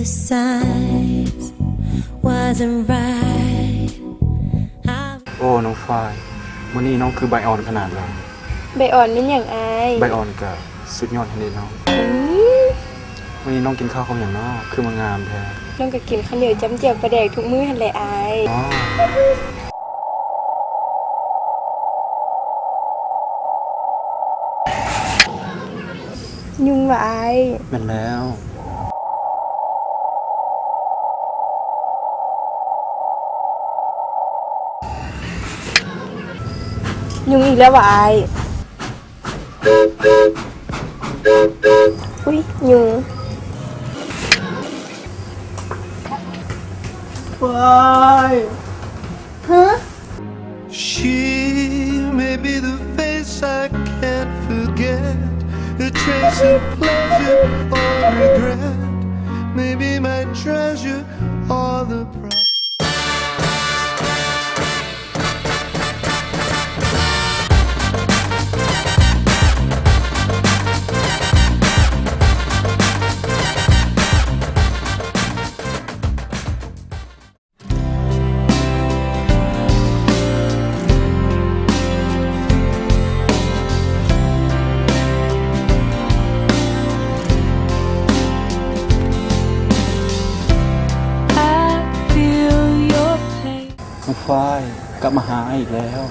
Signs wasn't right. I ໂອ້ ນ້ອງຝ້າຍ, ມື້ນີ້ນ້ອງຄືໃບອ່ອນຂະໜາດເລີຍ. ໃບອ່ອນແມ່ນຫຍັງອ້າຍ? ໃບອ່ອນກະສຸດຍອດຫັ້ນເດນ້ອງ. ອືມ ມື້ນີ້ນ້ອງກິນເຂົ້າກັບຫຍັງເນາະ ຄືມາງາມແທ້? ນ້ອງກະກິນເຂົ້າໜຽວຈ້ຳແຈ່ວປາແດກທຸກມື້ຫັ້ນແຫຼະອ້າຍ. ອໍ ຍຸງຫວາອ້າຍ? ແມ່ນແລ້ວ. ຍຸງອີກແລ້ວຫວາອ້າຍ? ອຸ້ຍ ຍຸງ. ວ້າຍ. ຮະ? She may be the face I can't forget, a trace of pleasure or regret, maybe my treasure or the prize. ນ້ອງຝ້າຍ ກັບມາຫາອ້າຍອີກແລ້ວ.